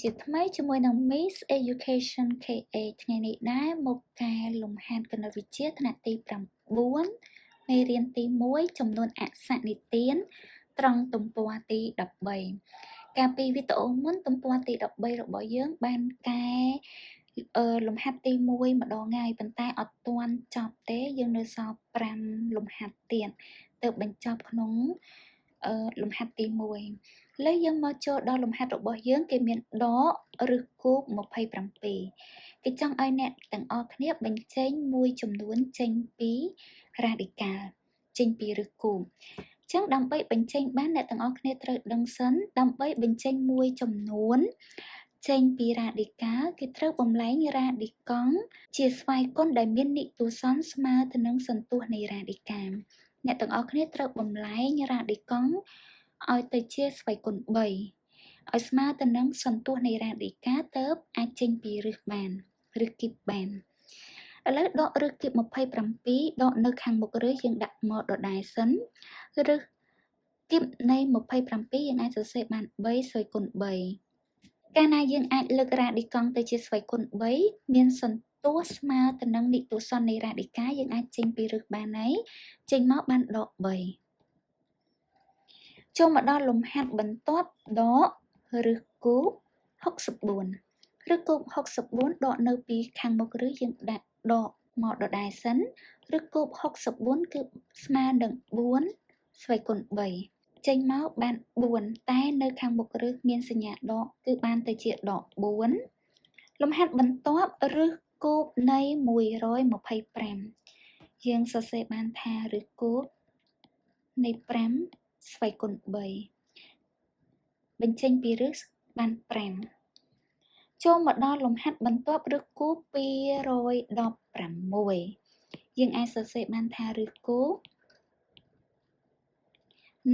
ជាថ្មីជាមួយនឹង Miss Education KA ថ្ងៃនេះដែរមកកែលំហាត់គណិតវិទ្យាថ្នាក់ទី9មេរៀនទី1ចំនួនអសនិទានត្រង់ទំព័រទី13កាលពីវីដេអូមុនទំព័រទី13របស់យើងបានកែលំហាត់ទី1ម្ដងហើយប៉ុន្តែអត់ទាន់ចប់ទេយើងនៅសល់5លំហាត់ទៀតទើបបញ្ចប់ក្នុងលំហាត់ទី1ឥឡូវយើងមកចូលដល់លំហាត់របស់យើងគេមានដកឬគូប27គេចង់ឲ្យអ្នកទាំងអស់គ្នាបញ្ចេញមួយចំនួនចេញពីរ៉ាឌីកាល់ចេញពីឫសគូបចឹងដើម្បីបញ្ចេញបានអ្នកទាំងអស់គ្នាត្រូវដឹងសិនដើម្បីបញ្ចេញមួយចំនួនចេញពីរ៉ាឌីកាល់គេត្រូវបំលែងរ៉ាឌីកង់ជាស្វ័យគុណដែលមាននិទូសន្នស្មើទៅនឹងសន្ទស្សន៍នៃរ៉ាឌីកាល់អ្នកទាំងអស់គ្នាត្រូវបំលែងរ៉ាឌីកង់ឲ្យទៅជាស្វ័យគុណ3ឲ្យស្មើទៅនឹងសន្ទស្សន៍នៃរ៉ាឌីកាទៅអាចចេញពីឫសបានឬគីបបានឥឡូវដកឫសគីប27ដកនៅខាងមុខឫសយើងដាក់មកដដែលសិនឫសគីបនៃ27យើងអាចសរសេរបាន3ស្វ័យគុណ3កាលណាយើងអាចលើករ៉ាឌីកង់ទៅជាស្វ័យគុណ3មានសន្ទស្សន៍ស្មើទៅនឹងនិទូសន្ននៃរ៉ាឌីកាយើងអាចចេញពីឫសបានហើយចេញមកបានដក3ចូលមកដល់លំហាត់បន្ទាប់ដកឫសគូប64ឫសគូប64ដកនៅពីខាងមុខឫសយើងដាក់ដកមកដដែលសិនឫសគូប64គឺស្មើនឹង4ស្វ័យគុណ3ចេញមកបាន4តែនៅខាងមុខឫសមានសញ្ញាដកគឺបានទៅជាដក4លំហាត់បន្ទាប់ឫសគូបនៃ125យើងសរសេរបានថាឫសគូបនៃ5ស្វ័យគុណ3បញ្ចេញពីឫសបាន5ចូលមកដល់លំហាត់បន្ទាប់ឫសគូប216យើងអាចសរសេរបានថាឫសគូប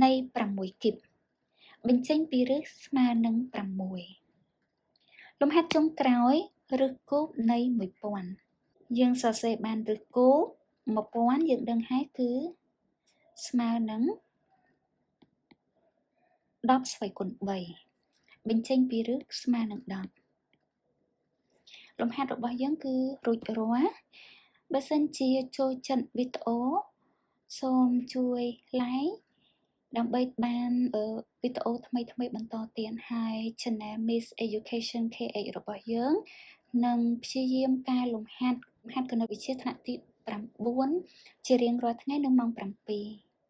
នៃ6គីបបញ្ចេញពីឫសស្មើនឹង6លំហាត់ចុងក្រោយឫសគូបនៃ1000យើងសរសេរបានឫសគូប1000យើងដឹងហើយគឺស្មើនឹង10ស្វ័យគុណ3បញ្ចេញពីឫសស្មើនឹង10លំហាត់របស់យើងគឺរួចរាល់បើសិនជាចូលចិត្តវីដេអូសូមជួយ like ដើម្បីបានវីដេអូថ្មីៗបន្តទៀតហើយ Channel Miss Education KH របស់យើងនឹងព្យាយាមកែលំហាត់លំហាត់គណិតវិទ្យាថ្នាក់ទី9ជារៀងរាល់ថ្ងៃនៅម៉ោង7